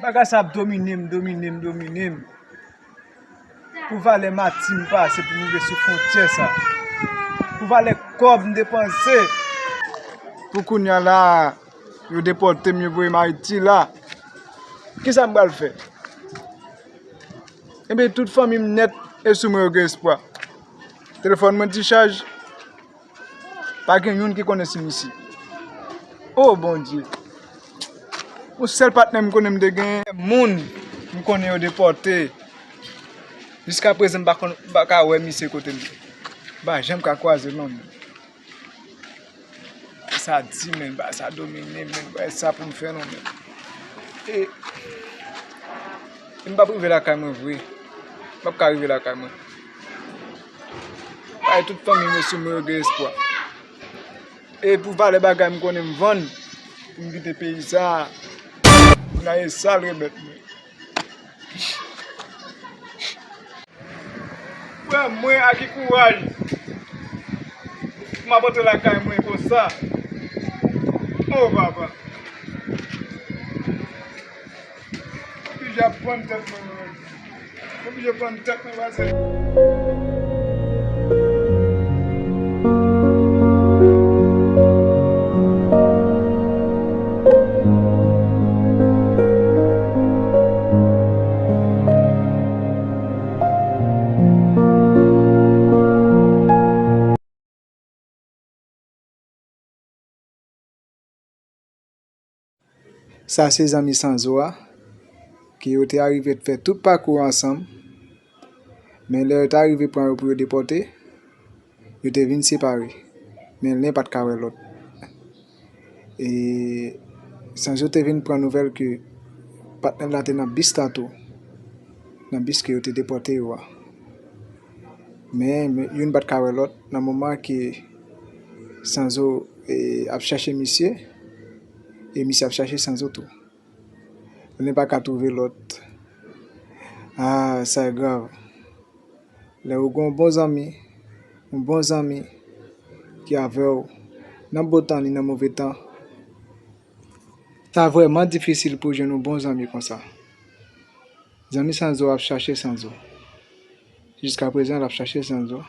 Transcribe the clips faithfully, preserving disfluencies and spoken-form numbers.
Bagay sa ap domine m, domine m, domine m. Pou valè mati m pase pou m rive sou fwontyè sa. Pou valè kòb m depanse. Pou kounye a la, yo depòte m, yo voye m Ayiti la. Kisa m pral fè? Ebyen, tout fanmi m nèt e sou mwen yo gen espwa. Telefòn mwen ti chaj. Pa gen youn ki konnen si m isi. O Bondye! Yon sèl patnè m konnen m te gen, moun m konnen yo depòte. Jiska prezan m pa konn, m pa ka wè misye kote l ye. M pa janm ka kwaze l non, men. Sa di, men, bagay sa domine m, men, bagay sa pou m fè non, men. E, e m p ap rive lakay mwen vre. M p ap ka rive lakay mwen. Bay tout fanmi m sou mwen yo gen espwa. E pou valè bagay m konnen m vann, pou m kite peyi sa, pou n ale sal remèt mwen. Frè mwen, a ki kouraj pou m ap antre lakay mwen konsa? O papa. Oblije ap pran tèt mwen, mwen. Oblije pran tèt mwen, pase. Sa se zanmi Sanzo a, ke yo te arive fè tout pakou ansanm, men lè yo te arive pran yo pou yo depòte, yo te vin separe, men len pa t ka wè lòt. E Sanzo te vin pran nouvèl ke patnè l la te nan bis la tou, nan bis ke yo te depòte yo a. Men, men youn pa t ka wè lòt nan moman ke Sanzo, e, ap chèche misye, e misye ap chèche Sanzo tou. Len pa ka twouve lòt. Ah, sa grav. Lè ou gen yon bon zanmi, yon bon zanmi ki avè w nan bon tan ni nan move tan, sa vrèman difisil pou w jwenn yon bon zanmi konsa. Zanmi Sanzo ap chache Sanzo. Jiska prezan, l ap chache Sanzo.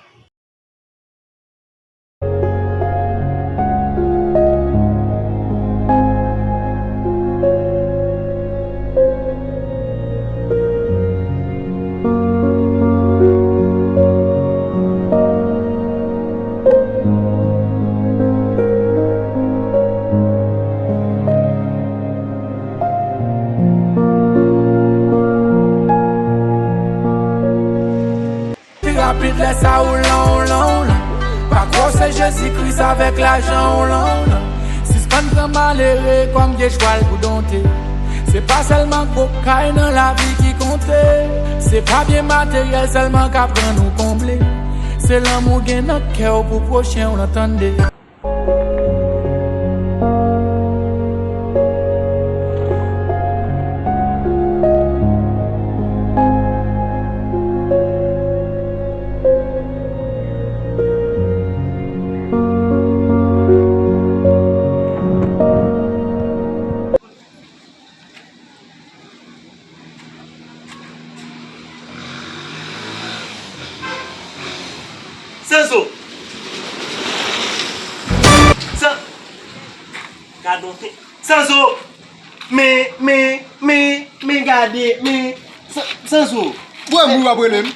Pi rapid lè sa ou lan, ou lan, ou lan. Pa kwè w se Jezi Kris avèk lajan, ou lan, ou lan. Sispann pran malere kòm vye chwal pou donte. Se pa sèlman gwo kay nan lavi ki konte. Se pa byen materyèl sèlman k ap rann ou konble. Se lanmou gen nan kè w pou pwochen w lan, tande. Sanzo! San-, gadon te-, Sanzo! Men, men, men, men gade, men, San-, Sanzo! Wè, mwen w ap rele m.